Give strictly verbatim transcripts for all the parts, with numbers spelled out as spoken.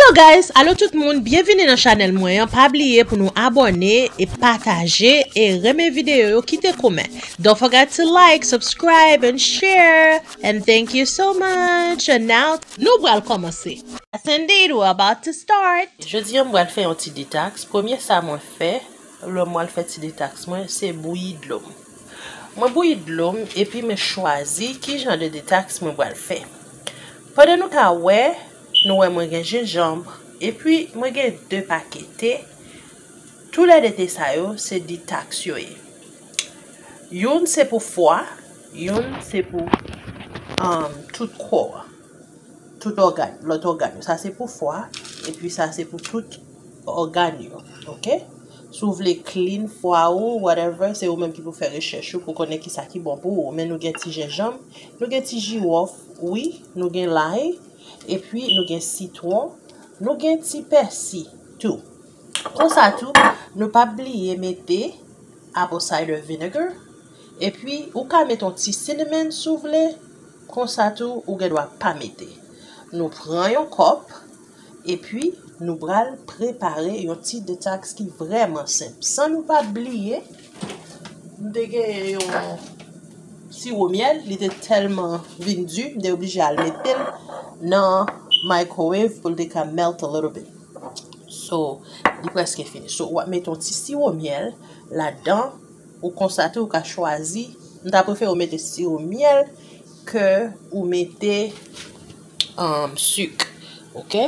Hello guys, alo tout moun, byenvini nan chanèl mwen an. Pa bliye pou nou abòne e pataje e renmen videyo yo, kite kòmè. Don't forget to like, subscribe and share. And thank you so much. And now, nou pral kòmanse. Yes indeed, we're about to start. Jodi an, m pral fè yon ti detox. Premye sa mwen fè, lè m pral fè ti detox mwen, se bouyi dlo m. Mwen bouyi dlo m epi mwen chwazi ki jan de detox mwen pral fè. Pandan nou ka wè, nou wè mwen gen jenjanm, epi mwen gen de pake te. Toulède te sa yo, se detox yo ye. Youn se pou fwa, youn se pou, um, tout kò a, tout ògàn, lòt ògàn yo. Sa se pou fwa, epi sa se pou tout ògàn yo, oke? Si w vle clean fwa ou, whatever, se ou menm ki pou fè rechèch ou pou konnen kisa ki bon pou ou. Men nou gen ti jenjanm, nou gen ti jiwòf, wi, nou gen lay, epi nou gen sitwon, nou gen ti pèsi tou. Konsa tou, nou p ap bliye mete apple cider vinegar. Epi, ou ka mete yon ti cinnamon si w vle. Konsa tou, ou gen dwa pa mete. Nou pran yon kòp, epi nou pral prepare yon ti detox ki vrèman senp. San nou pa bliye, m te gen yon siwo myèl, li te tèlman vin di, m te oblije al mete l nan microwave pou l te ka melt a little bit. So, li prèske fini. So, w ap mete yon ti siwo myèl ladan. Ou konsa tou, ou ka chwazi. M ta prefere w mete siwo myèl ke ou mete, um, sik. Oke?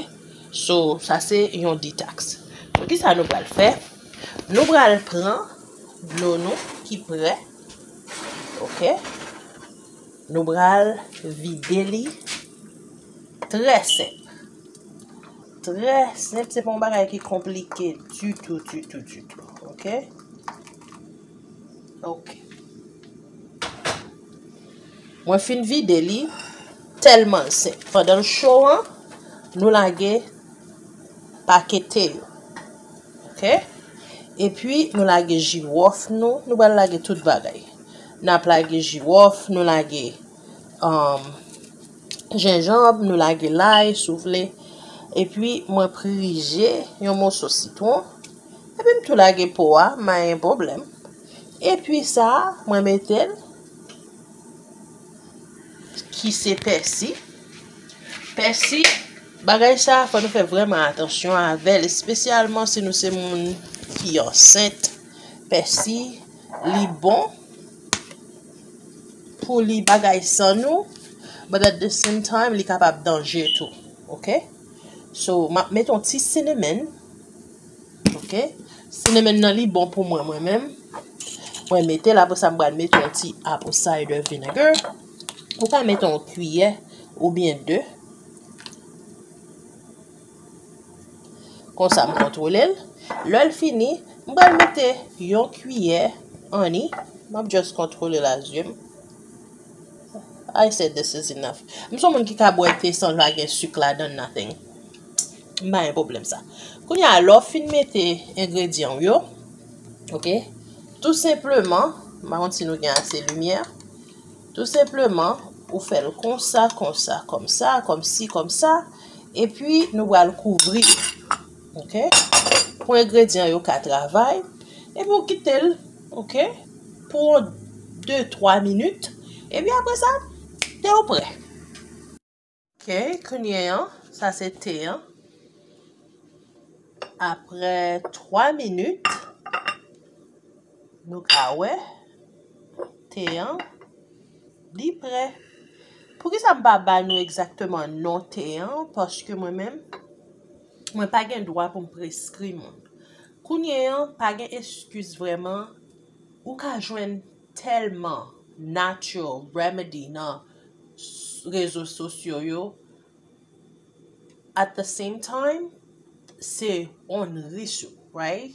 So, sa se yon detox. So, kisa nou pral fè? Nou pral pran dlo nou ki prè. Oke? Nou pral vide li. Trè senp. Trè senp, se pa yon bagay ki konplike ditou, ditou, ditou. Oke? Oke. Mwen fin vide li, tèlman l senp. Pandan l cho an, nou lage pake te yo. Oke? Epi, nou lage jiwòf nou, nou pral lage tout bagay. N ap lage jiwòf, nou lage, um, jenjanm, nou lage lay, si w vle. Epi, mwen prije yon moso sitwon. Epi, m tou lage po a, pa gen pwoblèm. Epi sa, mwen mete l, ki se pèsi. Pèsi, bagay sa, fò nou fè vrèman atansyon avè l, espesyalman si nou se moun ki ansent. Pèsi, li bon pou li bagay san nou, but at the same time, li kapab danje tou, oke? So, m ap mete yon ti cinnamon, oke? Cinnamon nan li bon pou mwen, mwen menm. Mwen mete l, apre sa, m pral mete yon ti apple cider vinegar. Ou ka mete yon kiyè oubyen de. Konsa, m kontwole l. Lè l fini, m pral mete yon kiyè anni. M ap just kontwole l a zye m. I said this is enough. M se yon moun ki ka bwè te san pa gen sik ladan, nothing. M pa gen pwoblèm sa. Kounye a, lè w fin mete engredyan w yo, oke? Tou senpleman, m pa konn si nou gen ase limyè. Tou senpleman, ou fè l konsa, konsa, kòmsa, kòmsi, kòmsa, epi nou pral kouvri l. Oke? Pou engredyan yo ka travay, epi w kite l, oke, pou de, twa minit, epi apre sa, te w prè. Oke, kounye an, sa se te an. Apre twa minit, nou ka wè te an, li prè. Poukisa m pa ba nou egzakteman non te an? Paske mwen menm, mwen pa gen dwa pou m preskri moun. Kounye an, pa gen eskiz vrèman. Ou ka jwenn tèlman natural remedy nan s-, rezo sosyo yo. At the same time, se on risk, right?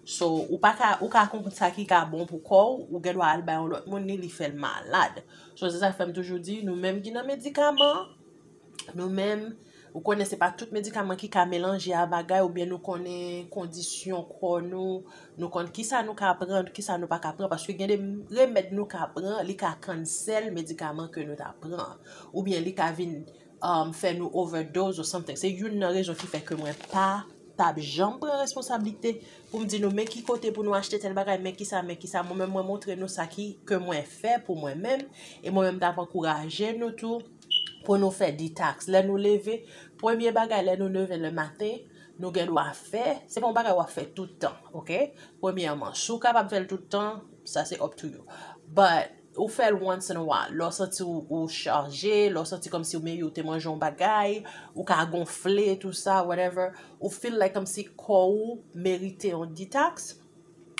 So, ou pa ka, ou ka konprann sa ki ka bon pou kò w, ou gen dwa al bay yon lòt moun li, li fè l malad. So, se sa k fè m toujou di, nou menm ki nan medikaman, nou menm, ou konnen se pa tout medikaman ki ka melanje a bagay, oubyen nou konnen kondisyon kò nou, nou konn kisa nou ka pran, kisa nou pa ka pran, paske gen de remèd nou ka pran, li ka cancel medikaman ke nou ta pran, oubyen li ka vin um, fè nou overdose or something. Se youn nan rezon ki fè ke mwen pa t ap janm pran responsablite pou m di nou men ki kote pou nou achte tèl bagay, men kisa, men kisa. Mwen menm, mwen montre nou sa ki, ke mwen fè pou mwen menm, e mwen menm t ap ankouraje nou tou pou nou fè detox. Lè nou leve, premye bagay, lè nou leve le maten, nou gen dwa fè, se pa yon bagay w ap fè tout tan, oke? Premyèman, si w kapab fè l tout tan, sa se up to you. But, ou fè l once in a while. Lè w santi w, ou chaje, lè w santi kòmsi w maybe w te manje yon bagay, ou ka gonfle, tou sa, whatever. Ou feel like kòmsi kò ou merite yon detox,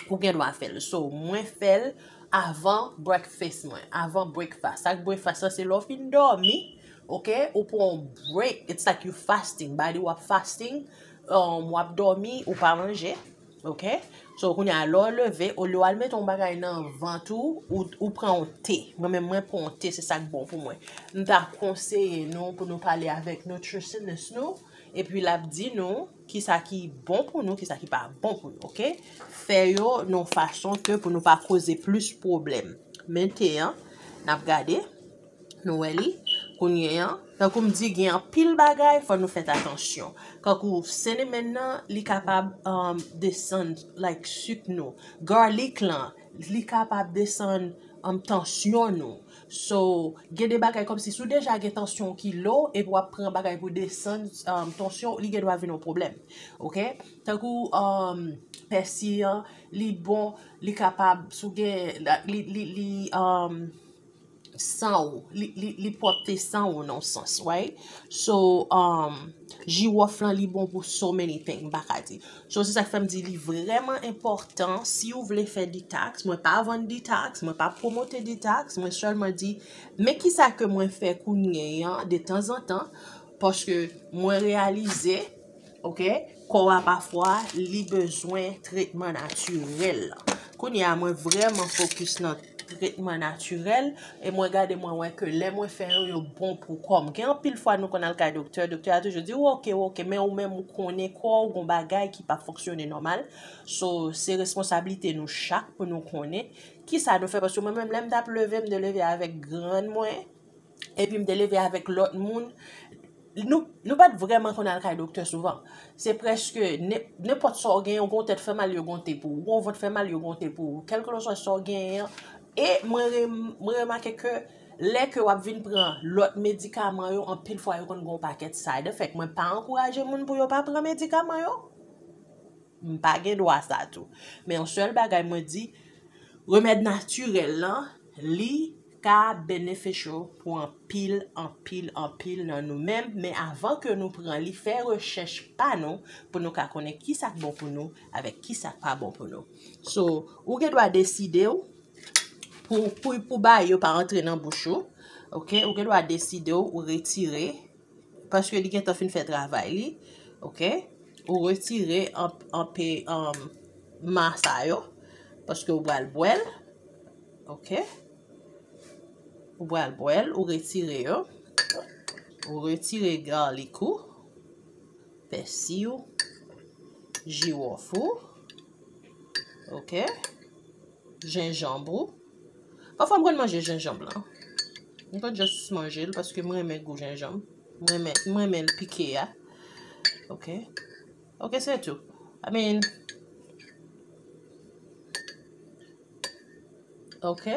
ou gen dwa fè l. So, mwen fè l avan breakfast mwen, avan breakfast. Sa k breakfast la, se lè w fin dòmi, oke? Ou pran yon break. It's like you fasting. Body w ap fasting, um, w ap dòmi, ou pa manje. Oke? So, kounye a, lè w leve, olye w al mete yon bagay nan vant ou, ou, ou pran yon te. Mwen menm, mwen pran yon te, se sa k bon pou mwen. M ta konseye nou pou nou pale avèk nutritionist nou, epi l ap di nou kisa ki bon pou nou, kisa ki pa bon pou nou, oke? Fè yo nan yon fason ke pou nou pa koze plis pwoblèm. Men te an, n ap gade. Nou wè li? Kounye a, tankou m di, gen anpil bagay, fò nou fè atansyon. Kankou cinnamon nan, li kapab, um, desann, like, sik nou. Garlic lan, li kapab desann, um, tansyon nou. So, gen de bagay kòmsi si w deja gen tansyon w ki low, epi w ap pran bagay pou desann, um, tansyon, li gen dwa vin yon pwoblèm. Oke? Tankou, um, pèsi an, li bon, li kapab, si w gen, li, li, li, um, san ou, li, li, li pwòpte san ou nan yon sans, right? So, um, jiwòf lan, li bon pou so many things, m pa ka di. So, se sa k fè m di li vrèman enpòtan, si w vle fè detox, mwen pa vann detox, mwen pa pwomote detox, mwen sèlman di, men kisa ke mwen fè kounye a, de tanzantan, paske mwen reyalize, oke, kò a pafwa, li bezwen tretman natirèl. Kounye a, mwen vrèman fokis nan tretman natirèl, e mwen gade, mwen wè ke lè mwen fè yo, yo bon pou kò m. Gen anpil fwa nou konn al kay doktè, doktè a toujou di, "W oke, w oke," men ou menm ou konnen kò w gon bagay ki pa fonksyone nòmal. So, se responsablite nou chak pou nou konnen kisa nou fè, paske mwen menm, lè m t ap leve, m te leve avèk grann mwen, epi m te leve avèk lòt moun. Nou, nou pa t vrèman konn al kay doktè souvan. Se prèske nen-, nenpòt sa w genyen, w gen yon tèt fè mal, yo gen yon te pou ou. W gen yon vant fè mal, yo gen yon te pou ou. Kèlkeswa sa w genyen an. E mwen re-, mwen remake ke lè ke w ap vin pran lòt medikaman yo, anpil fwa yo konn gen yon pakèt side effect. Mwen pa ankouraje moun pou yo pa pran medikaman yo. M pa gen dwa sa tou. Men yon sèl bagay mwen di, remèd natirèl lan, li ka beneficial pou anpil, anpil, anpil nan nou menm. Men avan ke nou pran li, fè rechèch pa nou pou nou ka konnen kisa k bon pou nou avèk kisa k pa bon pou nou. So, ou gen dwa deside w pou, pou, pou bagay yo pa antre nan bouch ou. Oke? Ou gen dwa deside w, ou retire. Paske li gentan fin fè travay li. Oke? Ou retire an, anpe, um, ma sa yo. Paske ou pral bwè l. Oke? Ou pral bwè l, ou retire yo. Ou retire garlic ou, pèsi w, jiwòf ou. Oke? Jenjanm ou. Pafwa m konn manje jenjanm lan. M konn just manje l paske m renmen gou jenjanm. M renmen, m renmen l pike a. Oke. Oke, se tou. I mean, oke.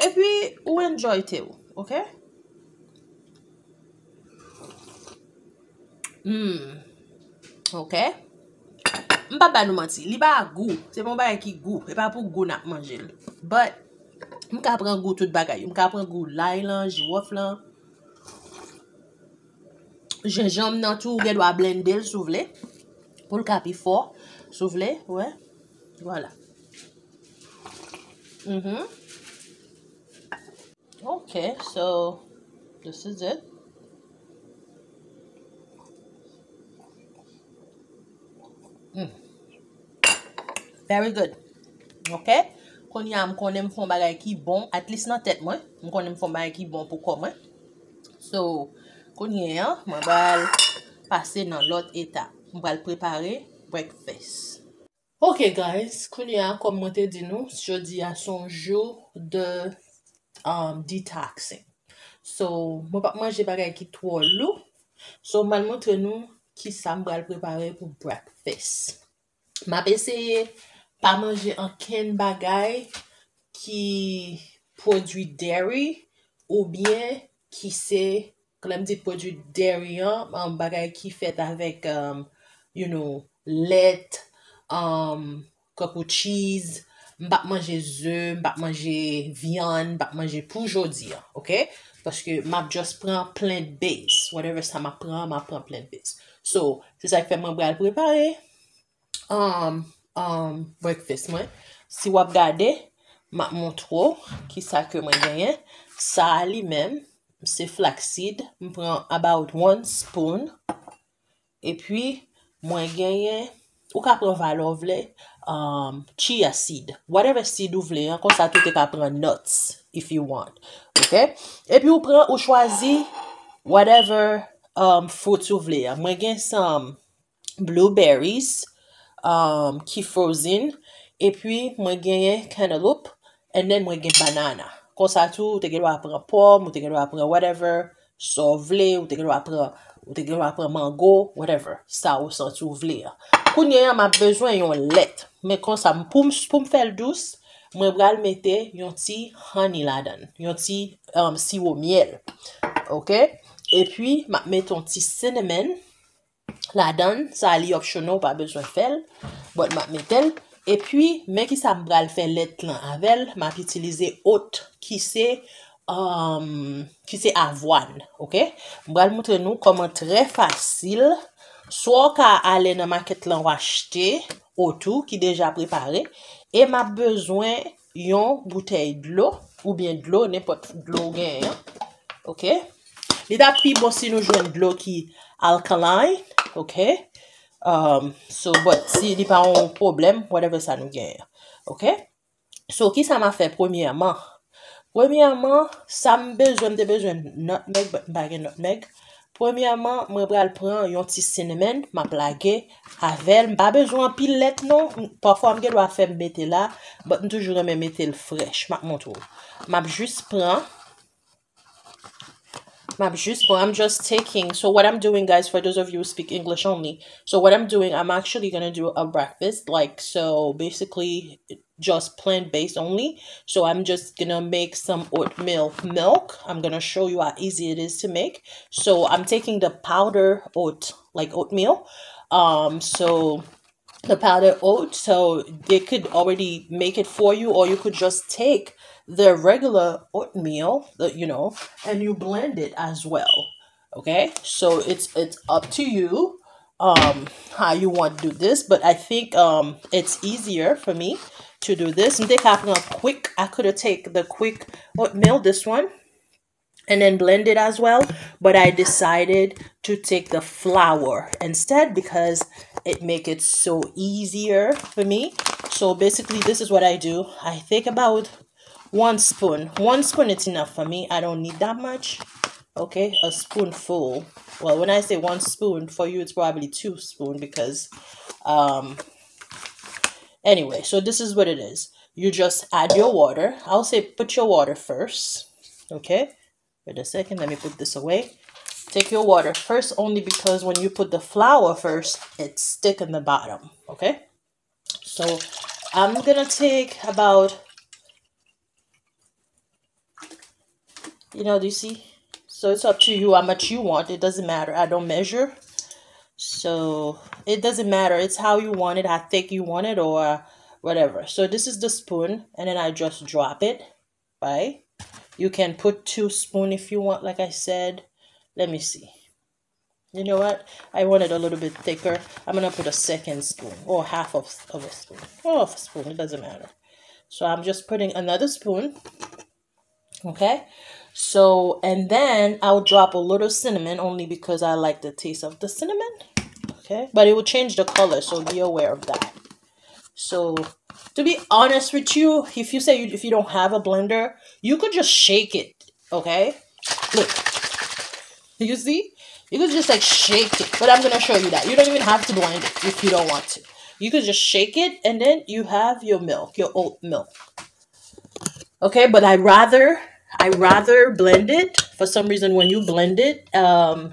Epi, ou enjoy te ou. Oke? Hmm. Oke. M pa ba nou manti. Li pa gou. Se pa yon bagay ki gou. E pa pou gou n ap manje l. But, m ka pran gou tout bagay yo. M ka pran gou lay lan, jiwòf lan. Jenjanm nan tou, ou gen dwa blende l si w vle. Pou l ka pi fò, si w vle. Wè. Vwala. Mhm. Okay, so this is it. Mm. Very good. Okay? Kounye a, m konnen m fè yon bagay ki bon, at least nan tèt mwen, m konnen m fè yon bagay ki bon pou kò mwen. So, kounye a, mwen pral pase nan lòt etap. Mwen pral prepare breakfast. Ok, guys, kounye a, kòm mwen te di nou, jodi a se yon jou de, um, detoxing. So, mwen p ap manje bagay ki twò lou. So, m al montre nou kisa m pral prepare pou breakfast. M ap eseye pa manje ankenn bagay ki pwodui dairy oubyen ki se, lè m di pwodui dairy an, um, bagay ki fèt avèk, um, you know, lèt, um, kankou cheese, m p ap manje ze, m p ap manje vyann, m p ap manje pou jodi a, oke? Paske m ap just pran plant based. Whatever sa m ap pran, m ap pran plant based. So, se sa k fè mwen pral prepare, um, um, breakfast mwen. Si w ap gade, m ap montre w kisa ke mwen genyen. Sa a li menm, se flaxseed. M pran about one spoon. Epi, mwen genyen, ou ka pran valè w vle, um, chia seed. Whatever seed ou vle, an, konsa tou te ka pran nuts, if you want. Oke? Epi, ou pran, ou chwazi whatever, um, fruits ou vle, an. Mwen gen some blueberries, um, ki frozen. Epi, mwen genyen cantaloupe. And then, mwen gen banana. Konsa tou, ou te gen dwa pran pòm, ou te gen dwa pran whatever, sa w vle, ou te gen dwa pran, ou te gen dwa pran mango, whatever, sa ou santi ou vle a. Kounye a, m ap bezwen yon lèt. Men konsa, m, pou m, pou m fè l dous, mwen pral mete yon ti honey ladan l, yon ti, um, siwo myèl. Oke? Epi, m ap mete yon ti cinnamon ladan l. Sa a li optional, ou pa bezwen fè l. But m ap mete l. Epi, men kisa m pral fè lèt lan avè l. M ap itilize ot ki se, um, ki se avwàn, oke? M pral montre nou kòman trè fasil. Swa w ka ale nan makèt lan w achte ot ou ki deja prepare. E m ap bezwen yon boutèy dlo, oubyen dlo, nenpòt dlo ou genyen an. Oke? Li t ap pi bon si nou jwenn dlo ki alkaline, oke? Um, so, but si li pa yon pwoblèm, whatever sa nou genyen an. Oke? So, kisa m ap fè premyèman? Premyèman, sa m bezwen, m te bezwen nutmeg, but m pa gen nutmeg. Premyèman, mwen pral pran yon ti cinnamon, m ap lage avè l. M pa bezwen anpil lèt non. Pafwa m gen dwa fè m mete la, but m toujou renmen mete l frèch. M ap montre w. M ap jis pran, m ap jis pran, I'm just taking. So what I'm doing, guys, for those of you who speak English only, so what I'm doing, I'm actually gonna do a breakfast. Like, so basically, just plant based only. So I'm just gonna make some oatmeal milk. I'm gonna show you how easy it is to make. So I'm taking the powder oat, like oatmeal. Um, so the powder oat, so they could already make it for you, or you could just take the regular oatmeal, the, you know, and you blend it as well. Okay, so it's it's up to you, um, how you want to do this, but I think, um, it's easier for me to do this. M te ka pran quick, I could have take the quick oatmeal, this one, and then blend it as well, but I decided to take the flour instead because it make it so easier for me. So basically, this is what I do. I take about one spoon. One spoon is enough for me. I don't need that much. Okay, a spoonful. Well, when I say one spoon, for you it's probably two spoon because, um, anyway, so this is what it is. You just add your water. I'll say put your water first. Okay, wait a second. Let me put this away. Take your water first only because when you put the flour first, it stick in the bottom. Okay. So I'm gonna take about, you know, do you see? So it's up to you how much you want. It doesn't matter. I don't measure. So it doesn't matter. It's how you want it, how thick you want it, or whatever. So this is the spoon, and then I just drop it, right? You can put two spoon if you want, like I said. Let me see. You know what? I want it a little bit thicker. I'm gonna put a second spoon or half of, of a spoon. Or half a spoon, it doesn't matter. So I'm just putting another spoon. Okay? So, and then I'll drop a little cinnamon only because I like the taste of the cinnamon. Okay? But it will change the color, so be aware of that. So, to be honest with you, if you say you, if you don't have a blender, you could just shake it, okay? Look. You see? You could just, like, shake it. But I'm gonna show you that. You don't even have to blend it if you don't want to. You could just shake it and then you have your milk, your oat milk. Okay, but I rather I rather blend it for some reason, when you blend it, um,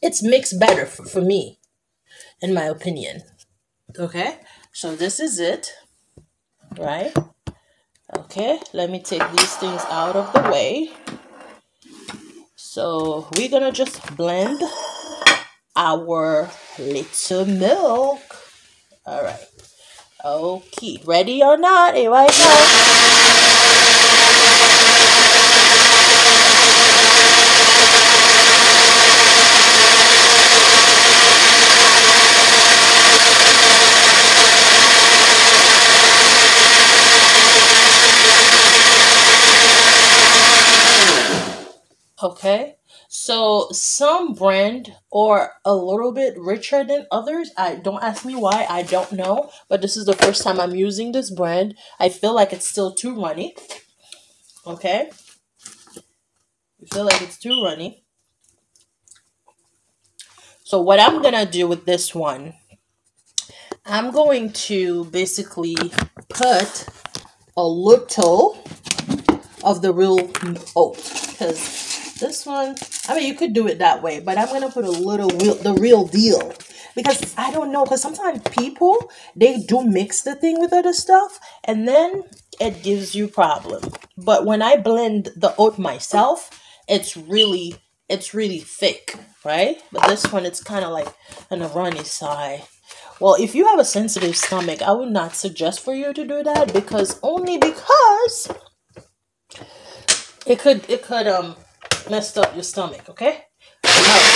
it's mixed better for, for me, in my opinion. Okay, so this is it, right? Okay, let me take these things out of the way. So we're gonna just blend our little milk. All right. Okay, ready or not, here I go. Okay. So some brand are a little bit richer than others. I, don't ask me why, I don't know. But this is the first time I'm using this brand. I feel like it's still too runny. Okay. I feel like it's too runny. So what I'm gonna do with this one, I'm going to basically put a little of the real oat, because this one, I mean, you could do it that way, but I'm gonna put a little real, the real deal, because I don't know, because sometimes people, they do mix the thing with other stuff, and then it gives you problem. But when I blend the oat myself, it's really it's really thick, right? But this one, it's kind of like on the runny side. Well, if you have a sensitive stomach, I would not suggest for you to do that, because, only because it could, it could um mess up your stomach, okay? Okay.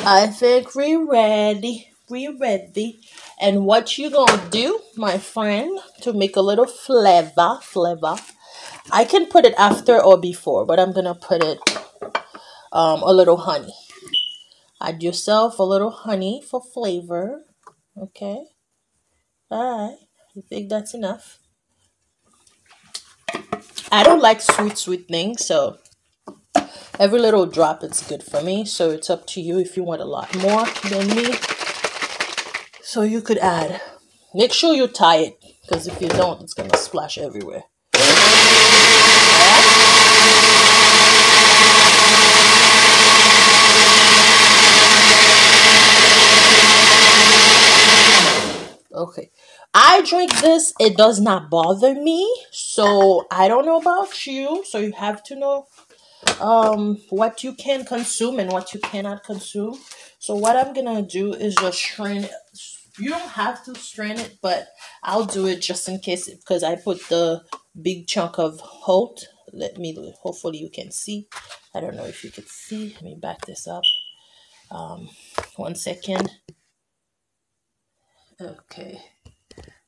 I think we ready. We ready. And what you gonna do, my friend, to make a little flavor, flavor. I can put it after or before, but I'm gonna put it um a little honey. Add yourself a little honey for flavor. Okay. All right. You think that's enough? I don't like sweet, sweet things, so every little drop is good for me. So it's up to you if you want a lot more than me. So you could add. Make sure you tie it, because if you don't, it's gonna splash everywhere. Okay. I drink this, it does not bother me. So I don't know about you. So you have to know um what you can consume and what you cannot consume. So what I'm gonna do is just strain it. You don't have to strain it, but I'll do it just in case, because I put the big chunk of oat. Let me, hopefully you can see. I don't know if you can see. Let me back this up. Um, one second. Okay.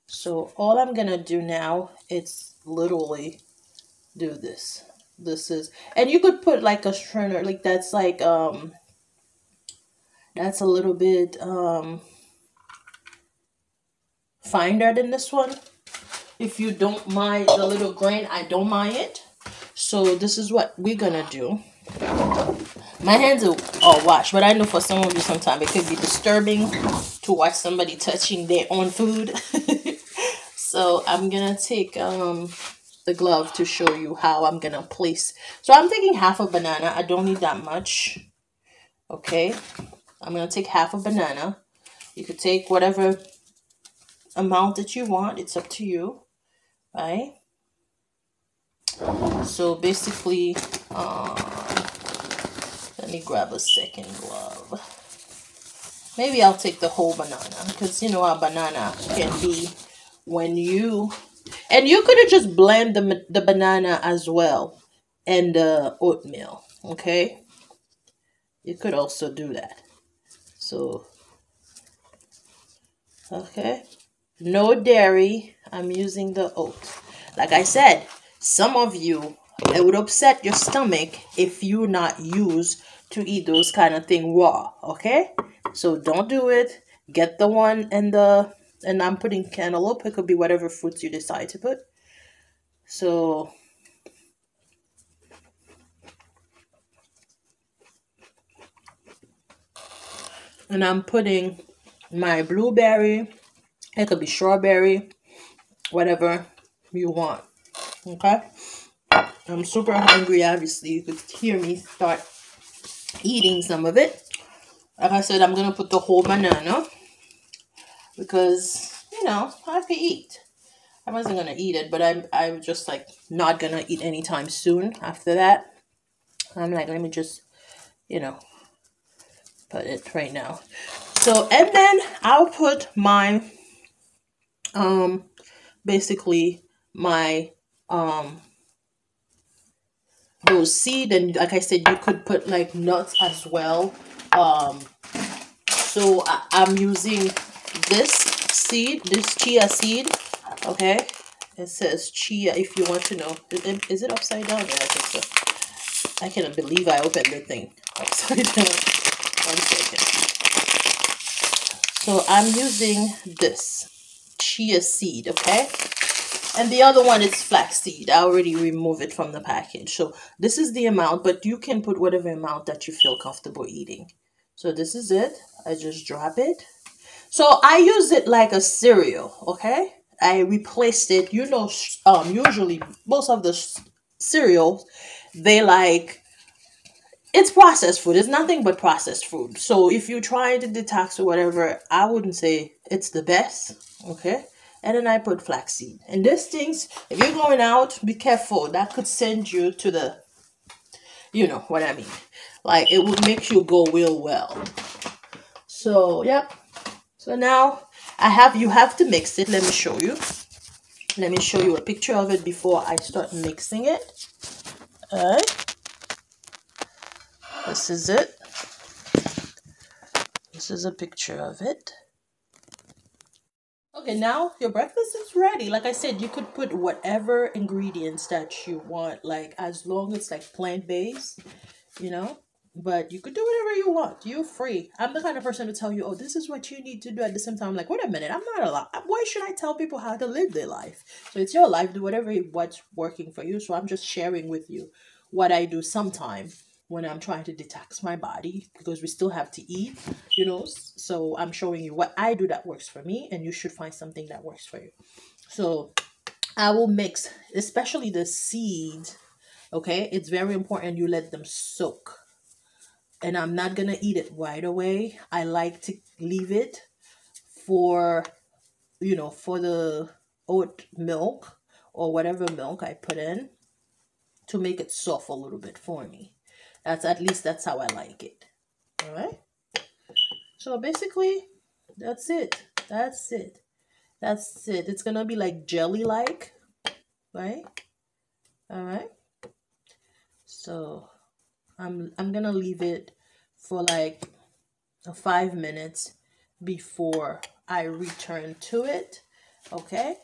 So all I'm gonna do now is literally do this. This is, and you could put like a strainer, like, that's like, um, that's a little bit, um, finer than this one. If you don't mind the little grain, I don't mind it. So this is what we're gonna do. My hands are all washed, but I know for some of you sometimes it could be disturbing to watch somebody touching their own food. So I'm gonna take um the glove to show you how I'm gonna place. So I'm taking half a banana. I don't need that much. Okay. I'm gonna take half a banana. You could take whatever amount that you want. It's up to you, right? So basically, um, let me grab a second glove. Maybe I'll take the whole banana, because you know how banana can be when you, and you could have just blend the, the banana as well and the oatmeal, okay? You could also do that. So, okay. No dairy. I'm using the oat. Like I said, some of you, it would upset your stomach if you not use to eat those kind of thing raw, okay? So don't do it. Get the one and the and I'm putting cantaloupe. It could be whatever fruits you decide to put. So and I'm putting my blueberry. It could be strawberry, whatever you want. Okay? I'm super hungry, obviously. You could hear me start eating some of it. Like I said, I'm gonna put the whole banana because, you know, I have to eat. I wasn't gonna eat it, but I'm I'm just like not gonna eat anytime soon after that. I'm like, let me just, you know, put it right now. So and then I'll put my um basically my um those seed, and like I said, you could put like nuts as well. Um so I, I'm using this seed, this chia seed, okay? It says chia if you want to know. Is it, is it upside down? Yeah, I think so. I cannot believe I opened the thing upside down. One second. So I'm using this chia seed, okay? And the other one is flax seed. I already removed it from the package. So this is the amount, but you can put whatever amount that you feel comfortable eating. So this is it. I just drop it. So I use it like a cereal, okay? I replaced it. You know, um, usually most of the cereals, they like it's processed food. It's nothing but processed food. So if you're trying to detox or whatever, I wouldn't say it's the best. Okay. And then I put flaxseed. And these things, if you're going out, be careful. That could send you to the, you know what I mean. Like it would make you go real well. So, yep. So now I have you have to mix it. Let me show you. Let me show you a picture of it before I start mixing it. Alright. This is it. This is a picture of it. Okay, now your breakfast is ready. Like I said, you could put whatever ingredients that you want, like as long it's like plant based, you know. But you could do whatever you want. You're free. I'm the kind of person to tell you, oh, this is what you need to do at the same time. I'm like, wait a minute, I'm not allowed. Why should I tell people how to live their life? So it's your life. Do whatever what's working for you. So I'm just sharing with you what I do sometime when I'm trying to detox my body because we still have to eat, you know. So I'm showing you what I do that works for me, and you should find something that works for you. So I will mix, especially the seeds. Okay, it's very important you let them soak. And I'm not gonna eat it right away. I like to leave it for, you know, for the oat milk or whatever milk I put in to make it soft a little bit for me. That's at least that's how I like it. All right. So basically, that's it. That's it. That's it. It's gonna be like jelly like, right? All right. So I'm I'm gonna leave it for like uh, five minutes before I return to it. Okay.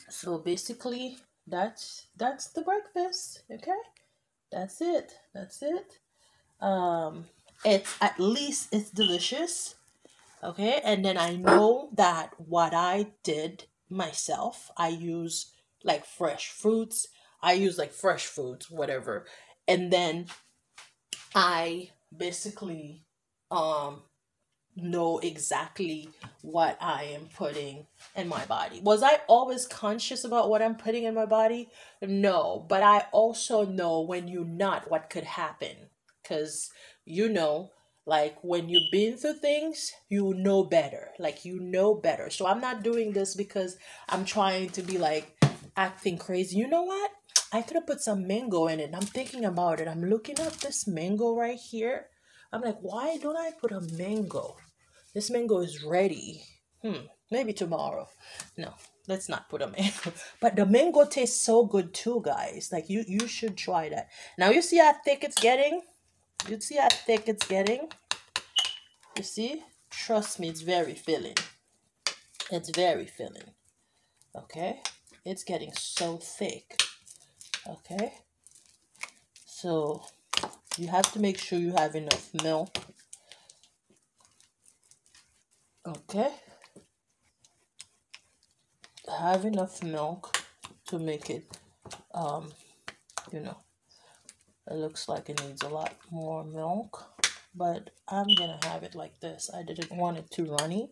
So basically, that's that's the breakfast. Okay. That's it. That's it. Um, it's at least it's delicious. Okay. And then I know that what I did myself, I use like fresh fruits. I use like fresh fruits, whatever. And then I basically um know exactly what I am putting in my body. Was I always conscious about what I'm putting in my body? No, but I also know when you're not, what could happen. Because you know, like when you've been through things, you know better. Like you know better. So I'm not doing this because I'm trying to be like acting crazy. You know what? I could have put some mango in it. I'm thinking about it. I'm looking at this mango right here. I'm like, why don't I put a mango? This mango is ready. Hmm, maybe tomorrow. No, let's not put a mango. But the mango tastes so good too, guys. Like you, you should try that. Now you see how thick it's getting? You see how thick it's getting? You see? Trust me, it's very filling. It's very filling. Okay? It's getting so thick. Okay? So You have to make sure you have enough milk. Okay. Have enough milk to make it, um, you know, it looks like it needs a lot more milk, but I'm gonna have it like this. I didn't want it too runny,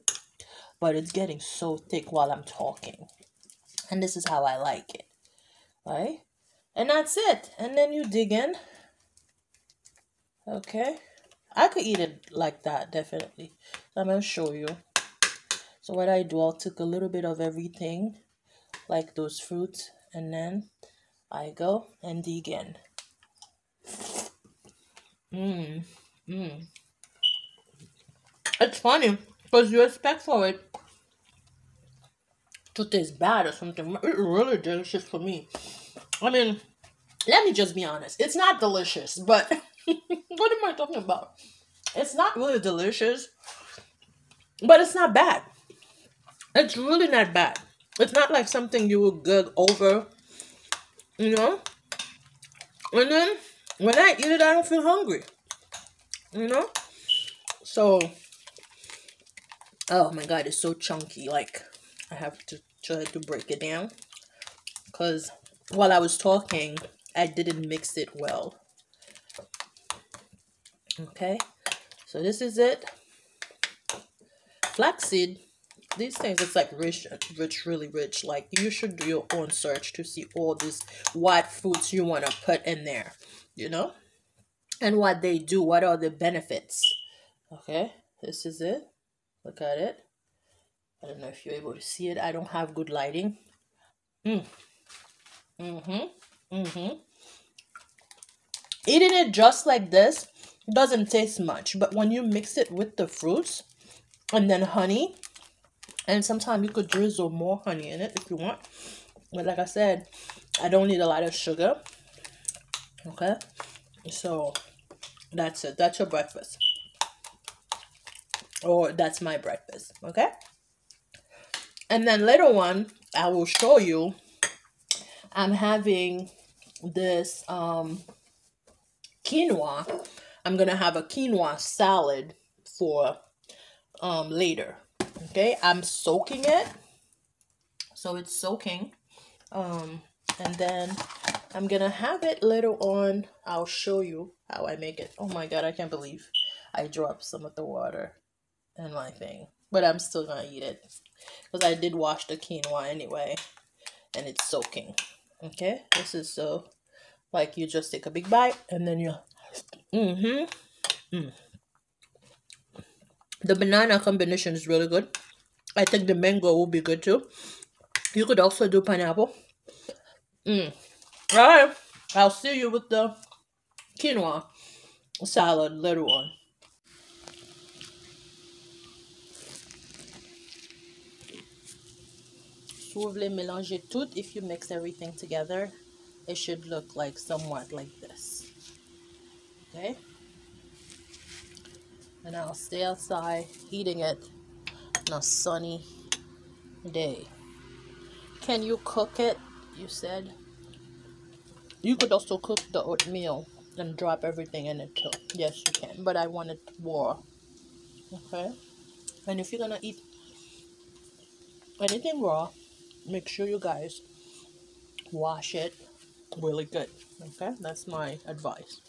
but it's getting so thick while I'm talking. And this is how I like it, right? And that's it. And then you dig in. Okay. I could eat it like that, definitely. I'm gonna show you. So what I do, I'll take a little bit of everything, like those fruits, and then I go and dig in. Mm. Mm. It's funny because you expect for it to taste bad or something. It's really delicious for me. I mean, let me just be honest. It's not delicious, but what am I talking about? It's not really delicious, but it's not bad. It's really not bad. It's not like something you would gug over, you know? And then when I eat it, I don't feel hungry, you know? So, oh my God, it's so chunky. Like, I have to try to break it down. Because while I was talking, I didn't mix it well. Okay, so this is it. Flaxseed, these things, it's like rich, rich, really rich. Like, you should do your own search to see all this, what fruits you want to put in there, you know, and what they do, what are the benefits. Okay, this is it. Look at it. I don't know if you're able to see it. I don't have good lighting. Mm. Mm-hmm. Mm-hmm. Eating it just like this doesn't taste much, but when you mix it with the fruits and then honey, and sometimes you could drizzle more honey in it if you want. But like I said, I don't need a lot of sugar. Okay? So that's it. That's your breakfast. Or that's my breakfast. Okay? And then later on, I will show you, I'm having this, um, quinoa. I'm gonna have a quinoa salad for, um, later. Okay, I'm soaking it. So it's soaking. Um, and then I'm gonna have it later on. I'll show you how I make it. Oh my God, I can't believe I dropped some of the water and my thing. But I'm still gonna eat it. Because I did wash the quinoa anyway. And it's soaking. Okay? This is so, like, you just take a big bite and then you. Mm-hmm. Mm. The banana combination is really good. I think the mango will be good too. You could also do pineapple. Mm. All right. I'll see you with the quinoa salad later on. Si w vle melanje tout, if you mix everything together, it should look like somewhat like this. Okay? And I'll stay outside eating it on a sunny day. Can you cook it? You said you could also cook the oatmeal and drop everything in it too. Yes, you can, but I want it raw. Okay? And if you're gonna eat anything raw, make sure you guys wash it really good. Okay? That's my advice.